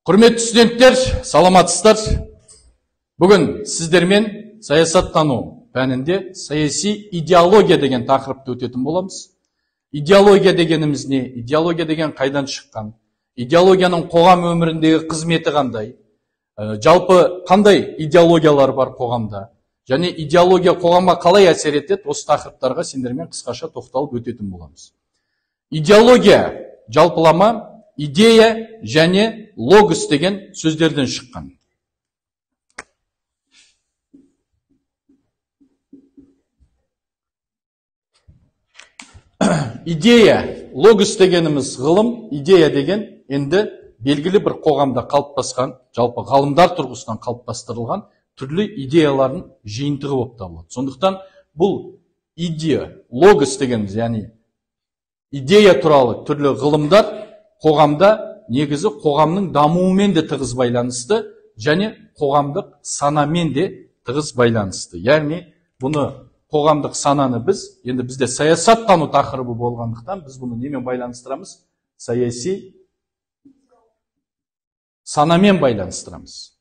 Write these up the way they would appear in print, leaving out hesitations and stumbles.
Құрметті студенттер, саламатсыздар. Бүгін сіздермен саясаттану пәнінде саяси идеология деген тақырыпты өтетін боламыз. Идеология дегеніміз не? Идеология деген қайдан шыққан? Идеологияның қоғам өміріндегі қызметі қандай? Жалпы қандай идеологиялар бар қоғамда? Және идеология қоғамға қалай әсер етеді? Осы тақырыптарға сендермен қысқаша тоқталып өтетін боламыз. Идеология жалпылама идея және логос деген сөздерден шыққан. Идея, логос дегеніміз ғылым, идея деген енді белгілі бір қоғамда қалыптасқан, жалпы ғалымдар тұрғысынан қалыптастырылған түрлі идеялардың жиынтығы болып табылады. Сондықтан бұл идея, логос дегеніміз, яғни идея туралы түрлі ғылымдар қоғамда негізі қоғамның дамуымен де тығыз байланысты және қоғамдық санамен де тығыз байланысты. Яғни бұны қоғамдық сананы біз, енді бізде саясаттану тақырыбы болғандықтан біз бұны немен байланыстырамыз? Саяси санамен байланыстырамыз.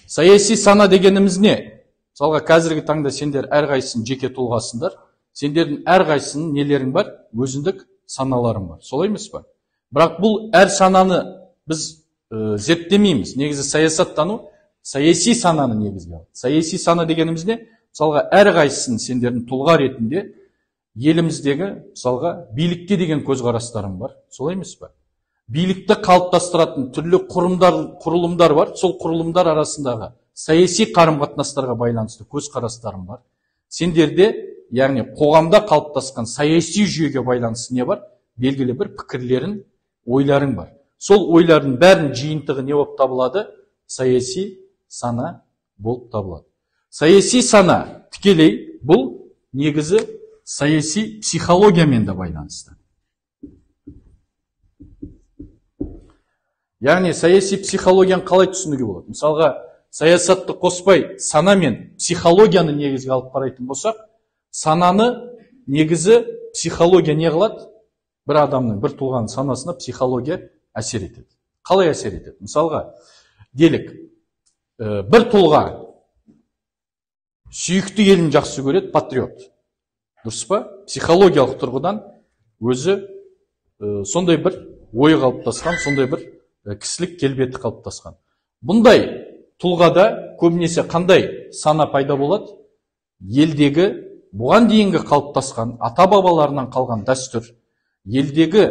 Саяси сана дегеніміз не? Мысалға, қазіргі таңда сендер әрқайсының жеке тұлғасыңдар, сендердің әрқайсының нелерің бар? Өзіндік саналарың бар. Солай емес пе? Бірақ бұл әр сананы біз зерттемейміз. Негізі саясаттану саяси сананы негізге алады. Саяси сана дегеніміз не? Мысалға, әрқайсысын сендердің тұлға ретінде еліміздегі, мысалға, билікке деген көзқарастарың бар. Солай емес пе? Билікті қалыптастыратын түрлі құрылымдар бар. Сол құрылымдар арасындағы саяси қарым-қатынастарға байланысты көзқарастарың бар. Сендерде, яғни қоғамда қалыптасқан саяси жүйеге байланысты не бар? Белгілі бір пікірлерің, ойларың бар. Сол ойлардың бәрінің жиынтығы не болып табылады? Саяси сана болып табылады. Саяси сана тікелей бұл негізі саяси психологиямен де байланысты. Яғни саяси психологияны қалай түсінуге болады? Мысалға, саясатты қоспай сана мен психологияны негізге алып қарайтын болсақ, сананы негізі психология не қылады? Бір адамның, бір тұлғаның санасына психология әсер етеді. Қалай әсер етеді? Мысалға, делік, бір тұлға сүйікті елін жақсы көреді, патриот. Дұрыс па? Психологиялық тұрғыдан өзі сондай бір ой қалыптасқан, сондай бір кісілік келбеті қалыптасқан. Бұндай тұлғада көбінесе қандай сана пайда болады? Елдегі бұған дейінгі қалыптасқан, ата-бабаларынан қалған дәстүр, елдегі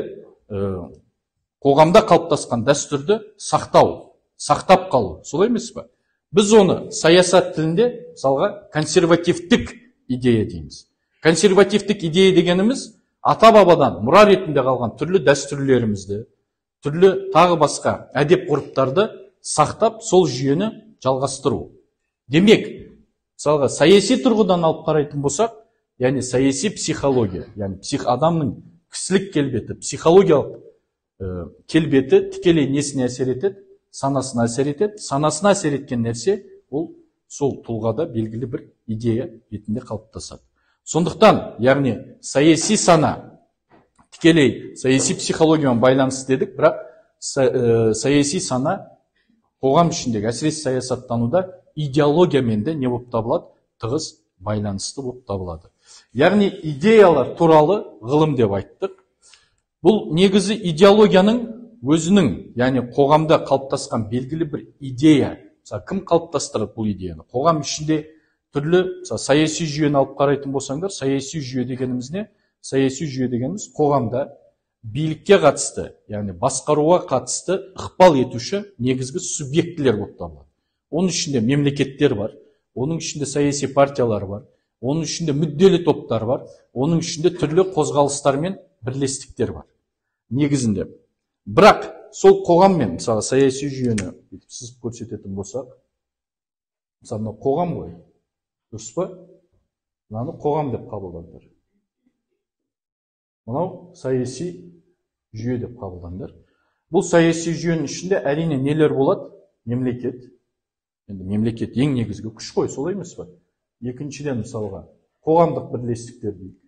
қоғамда қалыптасқан дәстүрді сақтау, сақтап қалу. Солай емес пе? Біз оны саясат тілінде, мысалға, консервативтік идея дейміз. Консервативтік идея дегеніміз ата-бабадан мұра ретінде қалған түрлі дәстүрлерімізді, түрлі тағы басқа әдеп ғұрыптарды сақтап, сол жүйені жалғастыру. Демек, мысалға, саяси тұрғыдан алып қарайтын болсақ, яғни саяси психология, яғни адамның кісілік келбеті, психологиялық келбеті тікелей несіне әсер етеді? Санасына әсер етеді. Санасына әсер еткен нәрсе ол сол тұлғада белгілі бір идея ретінде қалыптасады. Сондықтан, яғни саяси сана тікелей саяси психологиямен байланысты дедік, бірақ саяси сана қоғам ішіндегі, әсіресе саясаттануда идеологиямен де не болып табылады? Тығыз байланысты болып табылады. Яғни идеялар туралы ғылым деп айттық. Бұл негізі идеологияның өзінің, яғни қоғамда қалыптасқан белгілі бір идея. Мысалы, кім қалыптастырады бұл идеяны? Қоғам ішінде түрлі, мысалы, саяси жүйені алып қарайтын болсаңдар, саяси жүйе дегеніміз не? Саяси жүйе дегеніміз қоғамда билікке қатысты, яғни басқаруға қатысты ықпал етуші негізгі субъектілер болып табылады. Оның ішінде мемлекеттер бар, оның ішінде саяси партиялар бар, оның ішінде мүдделі топтар бар, оның ішінде түрлі қозғалыстар мен бірлестіктер бар негізінде. Бірақ сол қоғаммен, мысалы, саяси жүйені бүйтіп сызып көрсететін болсақ, мысалы, мынау қоғам ғой, дұрыс па? Мынаны қоғам деп қабылдаңдар. Мынау саяси жүйе деп қабылдаңдар. Бұл саяси жүйенің ішінде әрине нелер болады? Мемлекет. Енді мемлекет ең негізгі күш қой, солай емес пе? Екіншіден, мысалға, қоғамдық бірлестіктер дейік.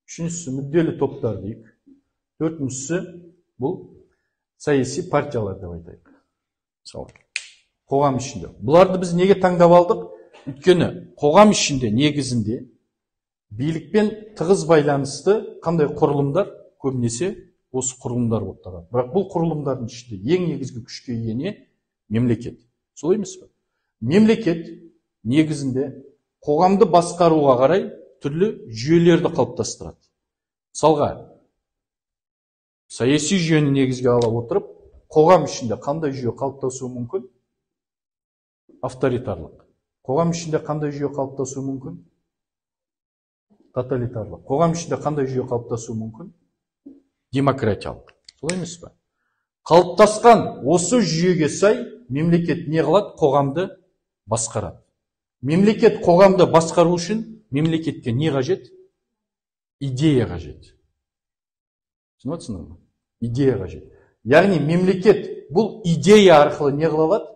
Үшіншісі мүдделі топтар дейік. Төртіншісі бұл саяси партиялар деп айтайық. Мысалы, қоғам ішінде. Бұларды біз неге таңдап алдық? Өйткені қоғам ішінде негізінде билікпен тығыз байланысты қандай құрылымдар, көбінесе осы құрылымдар болып табылады. Бірақ бұл құрылымдардың ішінде ең негізгі күшке ие не? Мемлекет. Солай емес пе? Мемлекет негізінде қоғамды басқаруға қарай түрлі жүйелерді қалыптастырады. Мысалға, саяси жүйені негізге ала отырып, қоғам ішінде қандай жүйе қалыптасуы мүмкін? Авторитарлық. Қоғам ішінде қандай жүйе қалыптасуы мүмкін? Тоталитарлық. Қоғам ішінде қандай жүйе қалыптасуы мүмкін? Демократиялық. Солай емес пе? Қалыптасқан осы жүйеге сай мемлекет не қылады? Қоғамды басқарады. Мемлекет қоғамды басқару үшін мемлекетке не қажет? Идея қажет. Түсініп отырсыңдар ма? Идея қажет. Яғни мемлекет бұл идея арқылы не қыла алады?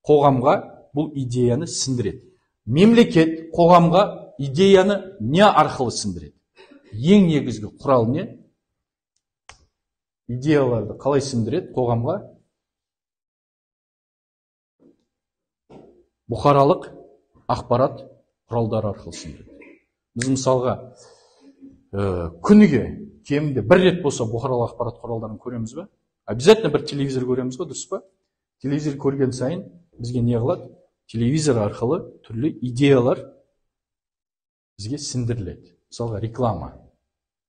Қоғамға бұл идеяны сіңдіреді. Мемлекет қоғамға идеяны не арқылы сіңдіреді? Ең негізгі құрал не? Идеяларды қалай сіңдіреді қоғамға? Бұқаралық ақпарат құралдары арқылы сіңдіреді. Біз мысалға күніге кемінде бір рет болса бұқаралық ақпарат құралдарын көреміз бе? Обязательно бір телевизор көреміз ғой, дұрыс па? Телевизор көрген сайын бізге не қылады? Телевизор арқылы түрлі идеялар бізге сіңдіріледі. Мысалға, реклама.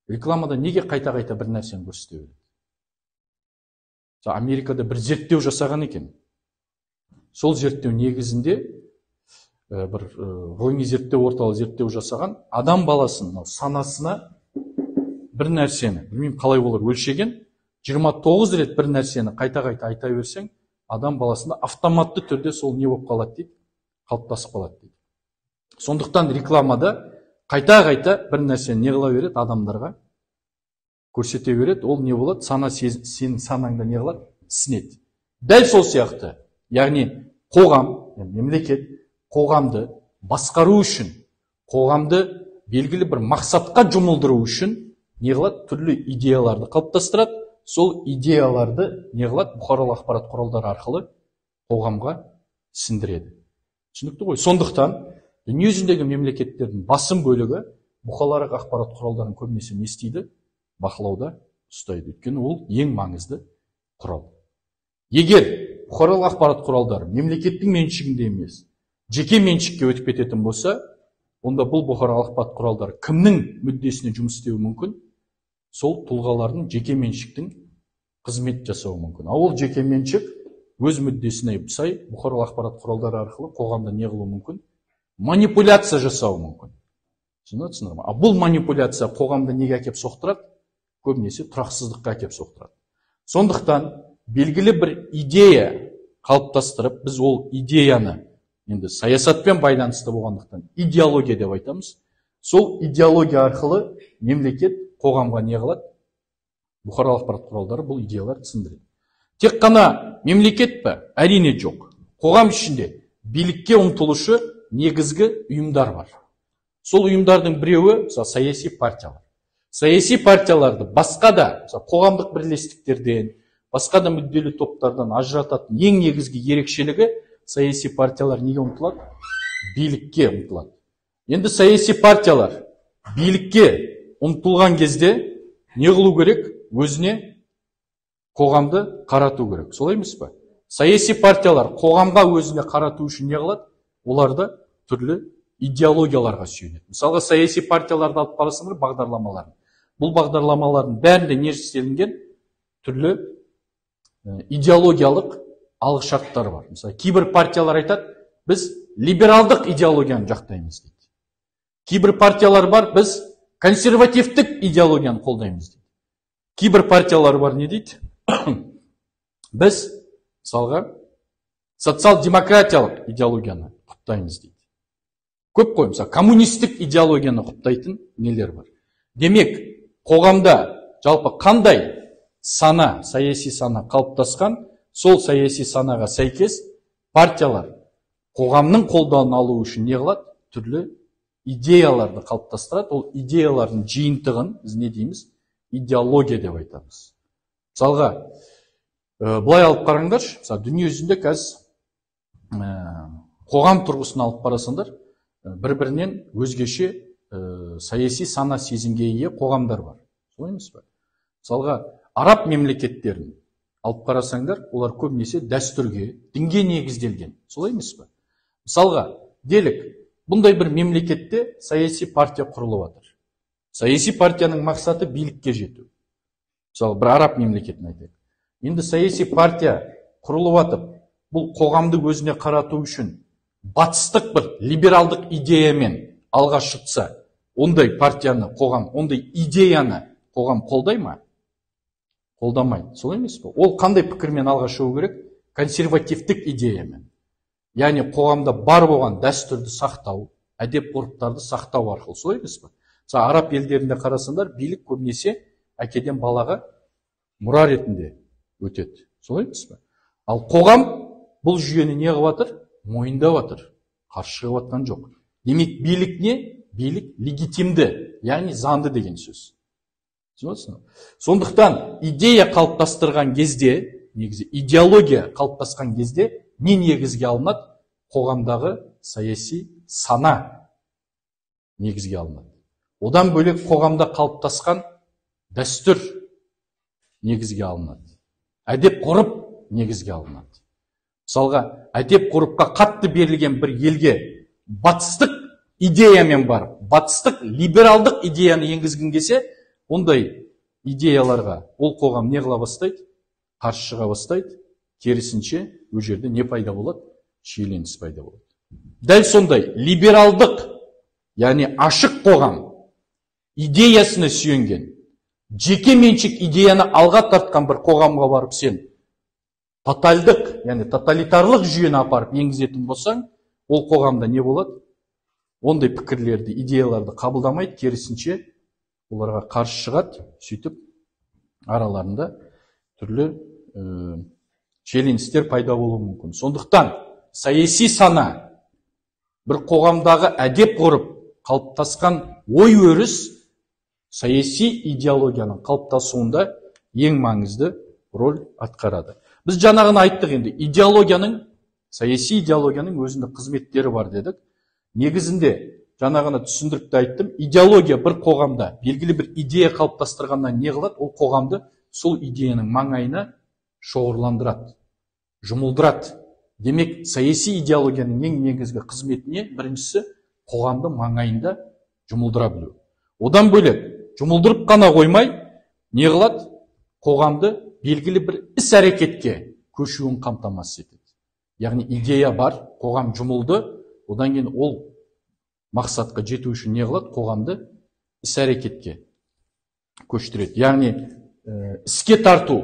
Рекламада неге қайта-қайта бір нәрсені көрсете береді? Америкада бір зерттеу жасаған екен. Сол зерттеу негізінде бір ғылыми зерттеу орталығы зерттеу жасаған, адам баласының санасына бір нәрсені, білмеймін қалай олар өлшеген, 29 рет бір нәрсені қайта-қайта айта берсең, адам баласында автоматты түрде сол не болып қалады дейді, қалыптасып қалады дейді. Сондықтан рекламада қайта-қайта бір нәрсені не қыла береді, адамдарға көрсете береді, ол не болады, сана сенің санаңда не қылады, сінеді. Дәл сол сияқты, яғни қоғам, мемлекет қоғамды басқару үшін, қоғамды белгілі бір мақсатқа жұмылдыру үшін не қылады, түрлі идеяларды қалыптастырады. Сол идеяларды не қылады, бұқаралық ақпарат құралдары арқылы қоғамға сіңдіреді. Түсінікті ғой? Сондықтан дүниежүзіндегі мемлекеттердің басым бөлігі бұқаралық ақпарат құралдарын көбінесе не істейді? Бақылауда ұстайды. Өйткені ол ең маңызды құрал. Егер бұқаралық ақпарат құралдары мемлекеттің меншігінде емес, жеке меншікке өтіп кететін болса, онда бұл бұқаралық ақпарат құралдары кімнің мүддесіне жұмыс істеуі мүмкін? Сол тұлғалардың жеке меншіктің қызмет жасауы мүмкін. Ал ол жеке меншік өз мүддесіне сай бұқаралық ақпарат құралдары арқылы қоғамда не қылуы мүмкін? Манипуляция жасауы мүмкін. Түсінесіңдер ме? Ал бұл манипуляция қоғамда неге әкеп соқтырады? Көбінесе тұрақсыздыққа әкеп соқтырады. Сондықтан белгілі бір идея қалыптастырып, біз ол идеяны енді саясатпен байланысты болғандықтан идеология деп айтамыз. Сол идеология арқылы мемлекет қоғамға не қылады? Бұқаралық ақпарат құралдары бұл идеяларды сіңдіреді. Тек қана мемлекет пе? Әрине жоқ. Қоғам ішінде билікке ұмтылушы негізгі ұйымдар бар. Сол ұйымдардың біреуі, мысалы, саяси партиялар. Саяси партияларды басқа да, мысалы, қоғамдық бірлестіктерден, басқа да мүдделі топтардан ажырататын ең негізгі ерекшелігі саяси партиялар неге ұмтылады? Билікке ұмтылады. Енді саяси партиялар билікке ұмтылған кезде не қылу керек? Өзіне қоғамды қарату керек. Солай емес пе? Саяси партиялар қоғамға өзіне қарату үшін не қылады? Олар да түрлі идеологияларға сүйенеді. Мысалға, саяси партияларды алып қарасаңдар бағдарламаларын. Бұл бағдарламалардың бәрінде не істелінген? Түрлі идеологиялық алғышарттар бар. Мысалы, кейбір партиялар айтады, біз либералдық идеологияны жақтаймыз дейді. Кейбір партиялар бар, біз консервативтік идеологияны қолдаймыз дейді. Кейбір партиялар бар, не дейді? Біз, мысалға, социал-демократиялық идеологияны құптаймыз дейді. Көп қой, мысалы, коммунистік идеологияны құптайтын нелер бар. Демек, қоғамда жалпы қандай сана, саяси сана қалыптасқан, сол саяси санаға сәйкес партиялар қоғамның қолдауын алу үшін не қылады? Түрлі идеяларды қалыптастырады. Ол идеялардың жиынтығын біз не дейміз? Идеология деп айтамыз. Мысалға, Былай алып қараңдаршы, мысалы, дүние жүзінде қазір қоғам тұрғысын алып қарасаңдар, бір-бірінен өзгеше саяси сана сезімге ие қоғамдар бар. Солай емес пе? Мысалға, араб мемлекеттерін алып қарасаңдар, олар көбінесе дәстүрге, дінге негізделген. Солай емес пе? Мысалға, делік, бұндай бір мемлекетте саяси партия құрылып жатыр. Саяси партияның мақсаты билікке жету. Мысалы, бір араб мемлекетін айтайық. Енді саяси партия құрылып жатып, бұл қоғамды өзіне қарату үшін батыстық бір либералдық идеямен алға шықса, ондай партияны қоғам, ондай идеяны қоғам қолдай ма? Қолдамайды. Солай емес пе? Ол қандай пікірмен алға шығу керек? Консервативтік идеямен. Яғни қоғамда бар болған дәстүрді сақтау, әдеп ғұрыптарды сақтау арқылы. Солай емес пе? Мысалы, араб елдерінде қарасаңдар, билік көбінесе әкеден балаға мұра ретінде өтеді. Солай емес пе? Ал қоғам бұл жүйені не қылып жатыр? Мойындап жатыр. Қарсы шығып жатқан жоқ. Демек, билік не? Билік легитимді, яғни заңды деген сөз. Сондықтан идея қалыптастырған кезде, негізі идеология қалыптасқан кезде не негізге алынады? Қоғамдағы саяси сана негізге алынады. Одан бөлек қоғамда қалыптасқан дәстүр негізге алынады. Әдеп ғұрып негізге алынады. Мысалға, әдеп ғұрыпқа қатты берілген бір елге батыстық идеямен барып, батыстық либералдық идеяны енгізгің келсе, ондай идеяларға ол қоғам не қыла бастайды? Қарсы шыға бастайды. Керісінше, ол жерде не пайда болады? Шиеленіс пайда болады. Дәл сондай либералдық, яғни ашық қоғам идеясына сүйенген, жеке меншік идеяны алға тартқан бір қоғамға барып сен тотальдық, яғни тоталитарлық жүйені апарып енгізетін болсаң, ол қоғамда не болады? Ондай пікірлерді, идеяларды қабылдамайды, керісінше оларға қарсы шығады, сөйтіп араларында түрлі шиеленістер пайда болуы мүмкін. Сондықтан саяси сана, бір қоғамдағы әдеп ғұрып қалыптасқан ой өріс саяси идеологияның қалыптасуында ең маңызды роль атқарады. Біз жаңағыны айттық енді, идеологияның, саяси идеологияның өзіндік қызметтері бар дедік. Негізінде жаңағыны түсіндіріп те айттым, идеология бір қоғамда белгілі бір идея қалыптастырғаннан не қылады? Ол қоғамды сол идеяның маңайына шоғырландырады, жұмылдырады. Демек, саяси идеологияның ең негізгі қызметіне біріншісі қоғамды маңайында жұмылдыра білу. Одан бөлек, жұмылдырып қана қоймай, не қылады? Қоғамды белгілі бір іс-әрекетке көшуін қамтамасыз етеді. Яғни идея бар, қоғам жұмылды, одан кейін ол мақсатқа жету үшін не қылады? Қоғамды іс-әрекетке көштіреді. Яғни іске тарту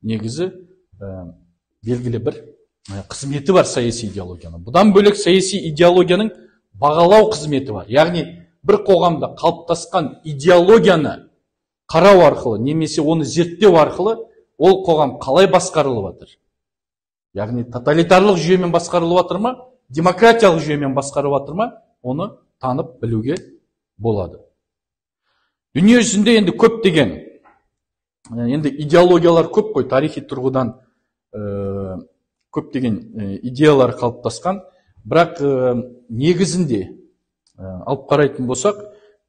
негізі белгілі бір қызметі бар саяси идеологияның. Бұдан бөлек саяси идеологияның бағалау қызметі бар. Яғни бір қоғамда қалыптасқан идеологияны қарау арқылы немесе оны зерттеу арқылы ол қоғам қалай басқарылып жатыр? Яғни тоталитарлық жүйемен басқарылып жатыр ма, демократиялық жүйемен басқарылып жатыр ма, оны танып білуге болады. Дүние жүзінде енді көптеген енді идеологиялар көп қой, тарихи тұрғыдан көптеген идеялар қалыптасқан, бірақ негізінде алып қарайтын болсақ,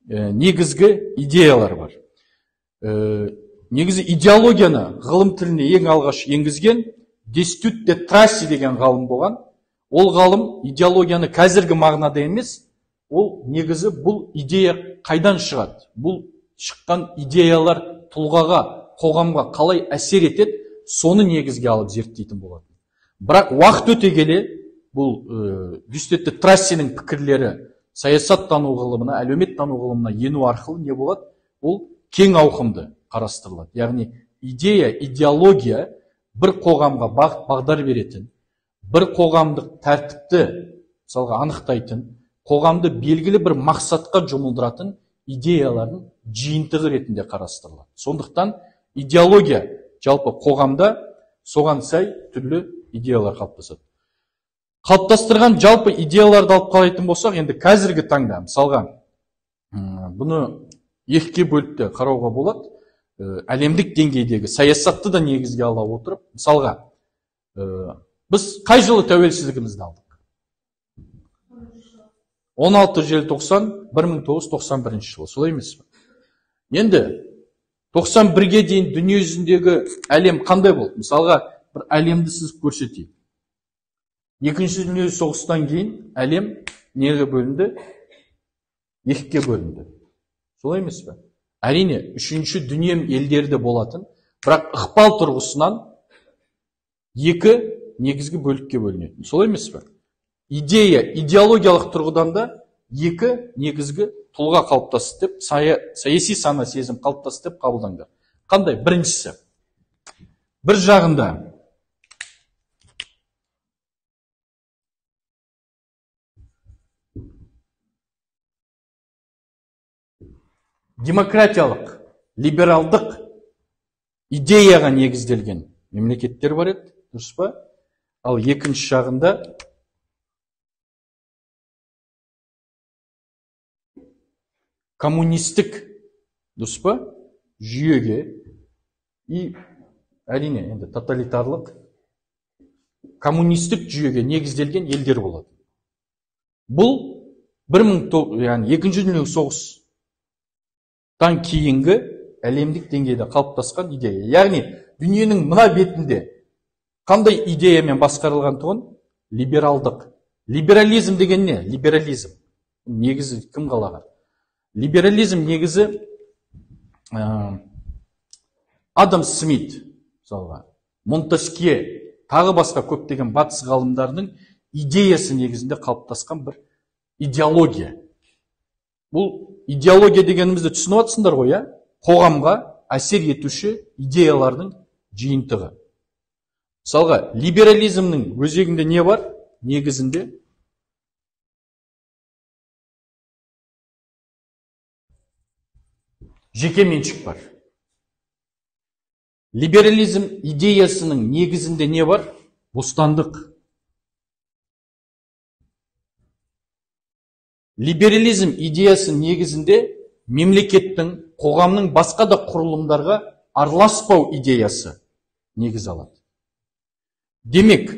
негізгі идеялар бар. Негізі идеологияны ғылым тіліне ең алғаш енгізген Дестют де Трасси деген ғалым болған. Ол ғалым идеологияны қазіргі мағынада емес, ол негізі бұл идея қайдан шығады, бұл шыққан идеялар тұлғаға, қоғамға қалай әсер етеді, соны негізге алып зерттейтін болатын. Бірақ уақыт өте келе бұл Дестют де Трассиның пікірлері саясаттану ғылымына, әлеуметтану ғылымына ену арқылы не болады? Ол кең ауқымды қарастырылады. Яғни идея, идеология бір қоғамға бағыт бағдар беретін, бір қоғамдық тәртіпті мысалға анықтайтын, қоғамды белгілі бір мақсатқа жұмылдыратын идеялардың жиынтығы ретінде қарастырылады. Сондықтан идеология жалпы қоғамда соған сай түрлі идеялар қалыптасады. Қалыптастырған жалпы идеяларды алып қарайтын болсақ, енді қазіргі таңда мысалға бұны екіге бөліп те қарауға болады. әлемдік деңгейдегі саясатты да негізге ала отырып, мысалға, біз қай жылы тәуелсіздігімізді алдық? 16 желтоқсан 1991 жылы, солай емес пе? Енді 91-ге дейін дүние жүзіндегі әлем қандай болды? Мысалға, бір әлемді сызып көрсетейік. Екінші дүниежүзілік соғыстан кейін әлем неге бөлінді? Екіге бөлінді. Солай емес пе? Әрине, үшінші дүние елдері де болатын, бірақ ықпал тұрғысынан екі негізгі бөлікке бөлінетін. Солай емес пе? Идея, идеологиялық тұрғыдан да екі негізгі тұлға қалыптасты деп, саяси сана сезім қалыптасты деп қабылдаңдар. Қандай? Біріншісі. Бір жағында демократиялық, либералдық идеяға негізделген мемлекеттер бар еді, дұрыс па? Ал екінші жағында коммунистік, дұрыс па, жүйеге и әрине енді тоталитарлық коммунистік жүйеге негізделген елдер болады. Бұл яғни екінші дүниежүзілік соғыстан кейінгі әлемдік деңгейде қалыптасқан идея. Яғни дүниенің мына бетінде қандай идеямен басқарылған тұғын? Либералдық. Либерализм деген не? Либерализм. Негізі кім қалаған? Либерализм негізі Адам Смит, мысалға, Монтескье, тағы басқа көптеген батыс ғалымдарының идеясы негізінде қалыптасқан бір идеология. Бұл идеология дегенімізді түсініп жатсыңдар ғой, иә? Қоғамға әсер етуші идеялардың жиынтығы. Мысалға, либерализмнің өзегінде не бар? Негізінде жеке меншік бар. Либерализм идеясының негізінде не бар? Бостандық. Либерализм идеясының негізінде мемлекеттің, қоғамның басқа да құрылымдарға араласпау идеясы негіз алады. Демек,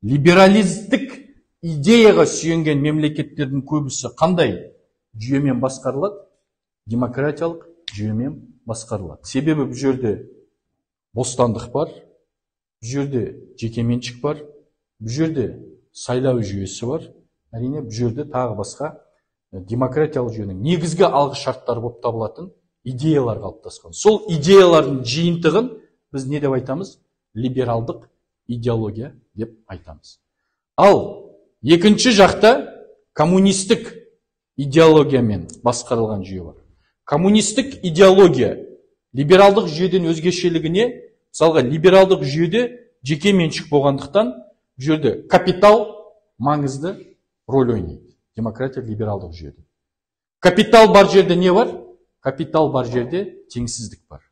либералистік идеяға сүйенген мемлекеттердің көбісі қандай жүйемен басқарылады? Демократиялық жүйемен басқарылады. Себебі бұл жерде бостандық бар, бұл жерде жекеменшік бар, бұл жерде сайлау жүйесі бар, әрине бұл жерде тағы басқа демократиялық жүйенің негізгі алғы шарттары болып табылатын идеялар қалыптасқан. Сол идеялардың жиынтығын біз не деп айтамыз? Либералдық идеология деп айтамыз. Ал екінші жақта коммунистік идеологиямен басқарылған жүйе бар. Коммунистік идеология либералдық жүйеден өзгешелігіне, мысалға, либералдық жүйеде жеке меншік болғандықтан бұл жерде капитал маңызды роль ойнайды. Демократия либералдық жүйеде. Капитал бар жерде не бар? Капитал бар жерде теңсіздік бар.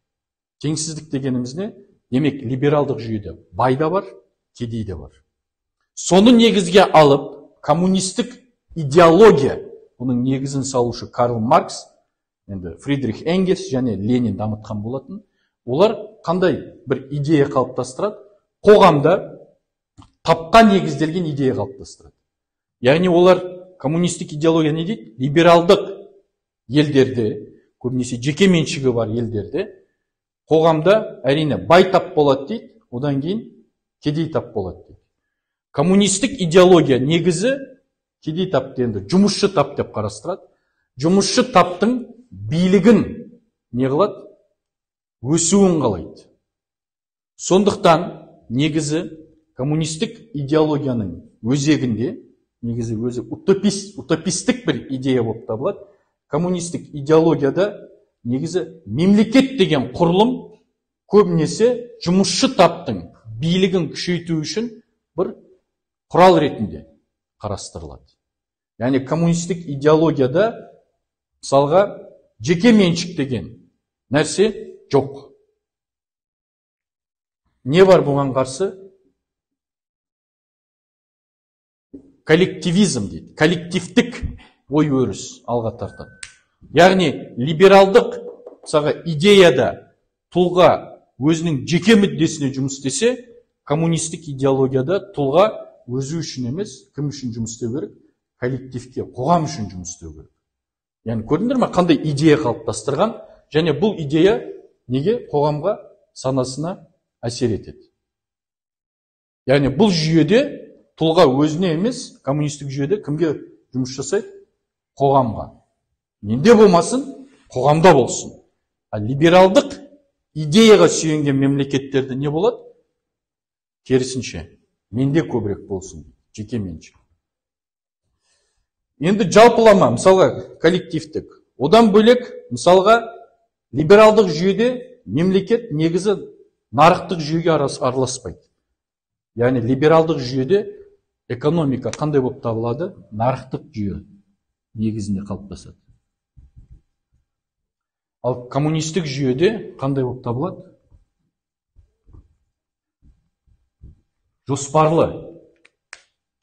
Теңсіздік дегеніміз не? Демек, либералдық жүйеде бай да бар, кедей де бар. Соны негізге алып, коммунистік идеология, бұның негізін салушы Карл Маркс, енді Фридрих Энгельс және Ленин дамытқан болатын. Олар қандай бір идея қалыптастырады? Қоғамда тапқа негізделген идея қалыптастырады. Яғни олар коммунистік идеология не дейді? Либералдық елдерде, көбінесе жеке меншігі бар елдерде, қоғамда әрине бай тап болады дейді, одан кейін кедей тап болады дейді. Коммунистік идеология негізі кедей тапты енді жұмысшы тап деп қарастырады. Жұмысшы таптың билігін не қылады? Өсуін қалайды. Сондықтан негізі коммунистік идеологияның өзегінде, негізі өзі утопистік бір идея болып табылады. Коммунистік идеологияда негізі мемлекет деген құрылым көбінесе жұмысшы таптың билігін күшейту үшін бір құрал ретінде қарастырылады. Яғни коммунистік идеологияда мысалға жеке меншік деген нәрсе жоқ. Не бар бұған қарсы? Коллективизм дейді. Коллективтік ой өріс алға тартады. Яғни либералдық Мысалға, идеяда тұлға өзінің жеке мүддесіне жұмыс істесе, коммунистік идеологияда тұлға өзі үшін емес, кім үшін жұмыс істеу керек? Коллективке, қоғам үшін жұмыс істеу керек. Яғни көрдіңдер ме, қандай идея қалыптастырған, және бұл идея неге қоғамға, санасына әсер етеді? Яғни бұл жүйеде тұлға өзіне емес, коммунистік жүйеде кімге жұмыс жасайды? Қоғамға. Менде болмасын, қоғамда болсын. Ал либералдық идеяға сүйенген мемлекеттерде не болады? Керісінше, менде көбірек болсын, жеке меншік. Енді жалпылама, мысалға, коллективтік. Одан бөлек, мысалға, либералдық жүйеде мемлекет негізі нарықтық жүйеге араласпайды. Яғни либералдық жүйеде экономика қандай болып табылады? Нарықтық жүйе негізінде қалыптасады. Ал коммунистік жүйеде қандай болып табылады? Жоспарлы.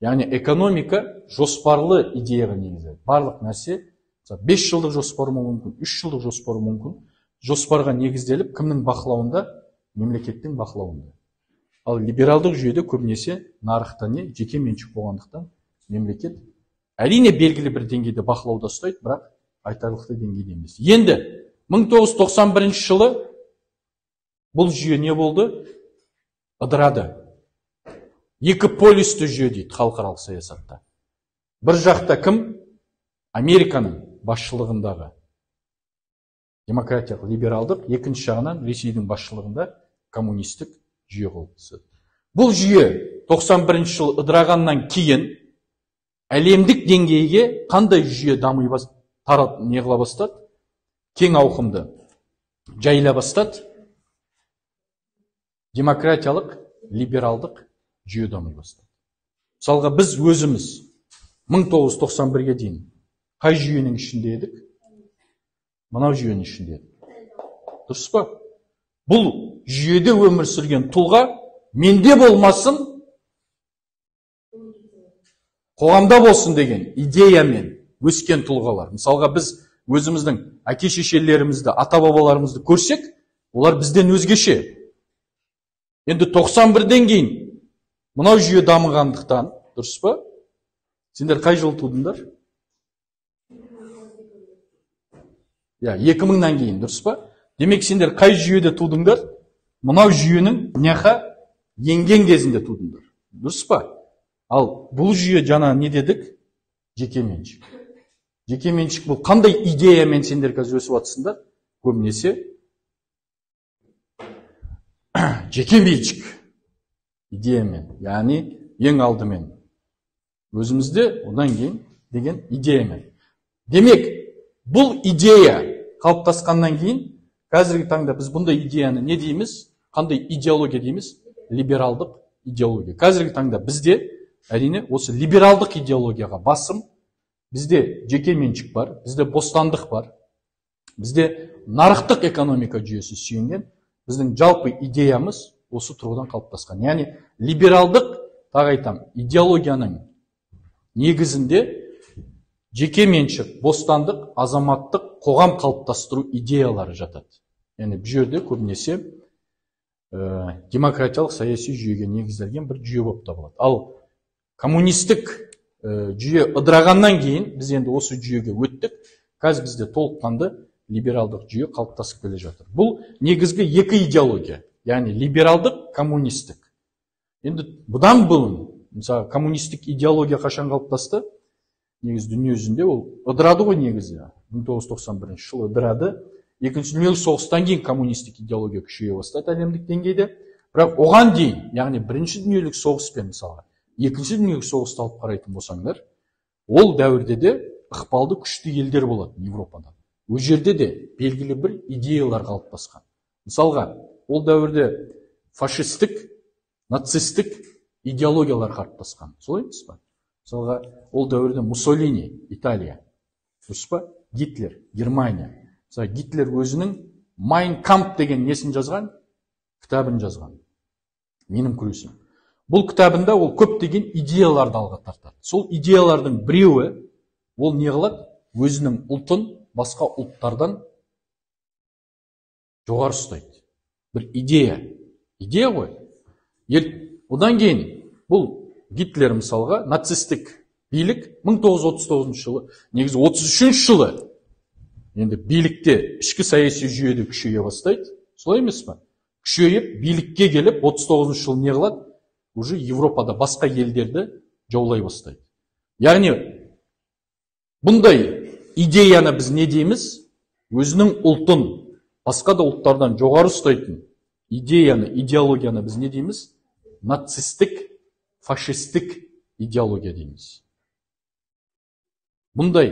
Яғни экономика жоспарлы идеяға негізделеді. Барлық нәрсе, мысалы, 5 жылдық жоспар болуы мүмкін, 3 жылдық жоспар болуы мүмкін. Жоспарға негізделіп, кімнің бақылауында? Мемлекеттің бақылауында. Ал либералдық жүйеде көбінесе нарықта не, жеке меншік болғандықтан мемлекет әрине белгілі бір деңгейде бақылауда ұстайды, бірақ айтарлықтай деңгейде емес. Енді 1991 жылы бұл жүйе не болды? Ыдырады. Екі полюсті жүйе дейді халықаралық саясатта. Бір жақта ким? Американың басшылығындағы демократиялық либералдық, екінші жағынан Ресейдің басшылығында коммунистік жүйе қалыптасады. Бұл жүйе 91 жыл ыдырағаннан кейін әлемдік деңгейге қандай жүйе дами тарап не қыла бастады? Кең ауқымды жайыла бастады. Демократиялық либералдық жүйе дами бастады. Мысалға, біз өзіміз 1991-ге дейін қай жүйенің ішінде едік? Мынау жүйенің ішінде едік. Дұрыс па? Бұл жүйеде өмір сүрген тұлға менде болмасын, қоғамда болсын деген идеямен өскен тұлғалар. Мысалға, біз өзіміздің әке шешелерімізді, ата бабаларымызды көрсек, олар бізден өзгеше. Енді 91-ден кейін мынау жүйе дамығандықтан, дұрыс па? Сендер қай жыл тудыңдар? Я, 2000-нан кейін, дұрыс па? Демек, сендер қай жүйеде тудыңдар? Мынау жүйенің няха енген кезінде тудыңдар. Дұрыс па? Ал бұл жүйе жаңа не дедік? Жеке меншік. Жеке меншік бұл қандай идеямен сендер қазір өсіп жатсыңдар? Көбінесе жеке меншік идеямен, яғни ең алдымен өзімізде, одан кейін деген идеямен. Демек, бұл идея қалыптасқаннан кейін қазіргі таңда біз бұндай идеяны не дейміз? Қандай идеология дейміз? Либералдық идеология. Қазіргі таңда бізде әрине осы либералдық идеологияға басым, бізде жеке меншік бар, бізде бостандық бар, бізде нарықтық экономика жүйесі сүйенген, біздің жалпы идеямыз осы тұрғыдан қалыптасқан. Яғни либералдық, тағы айтам, идеологияның негізінде жеке меншік, бостандық, азаматтық қоғам қалыптастыру идеялары жатады. Яғни бұл жерде көбінесе демократиялық саяси жүйеге негізделген бір жүйе болып табылады. Ал коммунистік жүйе ыдырағаннан кейін біз енді осы жүйеге өттік. Қазір бізде толыққанды либералдық жүйе қалыптасып келе жатыр. Бұл негізгі екі идеология, яғни либералдық, коммунистік. Енді бұдан бұрын, мысалы, коммунистік идеология қашан қалыптасты? Негізі дүние жүзінде ол ыдырады ғой негізі. 1991 жылы ыдырады. Екінші дүниежүзілік соғыстан кейін коммунистік идеология күшейе бастады әлемдік деңгейде. Бірақ оған дейін, яғни бірінші дүниежүзілік соғыспен мысалға, екінші дүниежүзілік соғысты алып қарайтын болсаңдар, ол дәуірде де ықпалды күшті елдер болатын Европада. Ол жерде де белгілі бір идеялар қалыптасқан. Мысалға, ол дәуірде фашистік, нацистік идеологиялар қалыптасқан. Солай емес па? Мысалға, ол дәуірде Муссолини, Италия, дұрыс па? Гитлер, Германия. Мысалы, Гитлер өзінің Майн Камп деген несін жазған? Кітабын жазған. Менің күресім. Бұл кітабында ол көптеген идеяларды алға тартады. Сол идеялардың біреуі, ол не қылады? Өзінің ұлтын басқа ұлттардан Жоғары ұстайды. Бір идея. Идея ғой. Одан кейін бұл Гитлер, мысалға, нацистік билік 1939 жылы, негізі 33 жылы енді билікте ішкі саяси жүйеде күшейе бастайды. Солай емес па? Күшейіп, билікке келіп, 39 жылы не қылады? Уже Европада басқа елдерді жаулай бастайды. Яғни бұндай идеяны біз не дейміз? Өзінің ұлтын басқа да ұлттардан жоғары ұстайтын идеяны, идеологияны біз не дейміз? Нацистік, фашистік идеология дейміз. Бұндай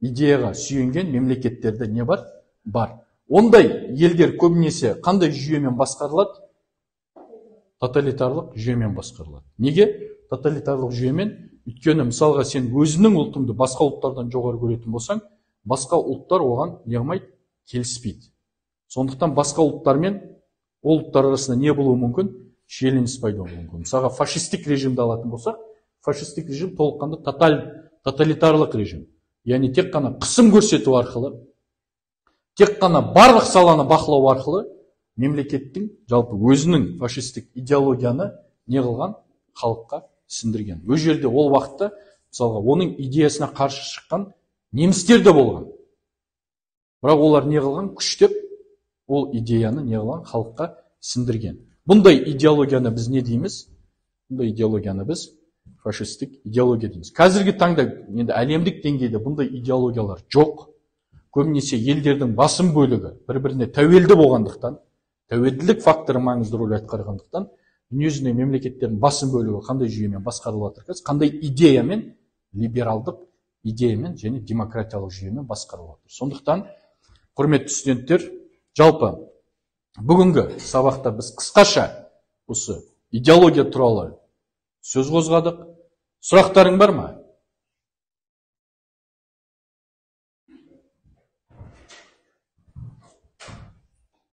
идеяға сүйенген мемлекеттерде не бар? Бар. Ондай елдер көбінесе қандай жүйемен басқарылады? Тоталитарлық жүйемен басқарылады. Неге? Тоталитарлық жүйемен, өйткені мысалға сен өзіңнің ұлтыңды басқа ұлттардан жоғары көретін болсаң, басқа ұлттар оған не қылмайды? Келіспейді. Сондықтан басқа ұлттармен ол ұлттар арасында не болуы мүмкін? Шиеленіс пайда болуы мүмкін. Мысалға фашистік режимді алатын болсақ, фашистік режим толыққанды тоталитарлық режим. Яғни тек қана қысым көрсету арқылы, тек қана барлық саланы бақылау арқылы мемлекеттің жалпы өзінің фашистік идеологияны не қылған? Халыққа сіңдірген. Ол жерде ол уақытта мысалға оның идеясына қарсы шыққан немістер де болған. Бірақ олар не қылған? Күштеп ол идеяны не қылған? Халыққа сіңдірген. Бұндай идеологияны біз не дейміз? Бұндай идеологияны біз фашистік идеология дейміз. Қазіргі таңда енді әлемдік деңгейде бұндай идеологиялар жоқ. Көбінесе елдердің басым бөлігі бір-біріне тәуелді болғандықтан, тәуелділік факторы маңызды рөл атқарғандықтан, дүниежүзіндегі мемлекеттердің басым бөлігі қандай жүйемен басқарылып жатыр қазір? Қандай идеямен? Либералдық идеямен және демократиялық жүйемен басқарылып жатыр. Сондықтан, құрметті студенттер, жалпы бүгінгі сабақта біз қысқаша осы идеология туралы сөз қозғадық. Сұрақтарың бар ма?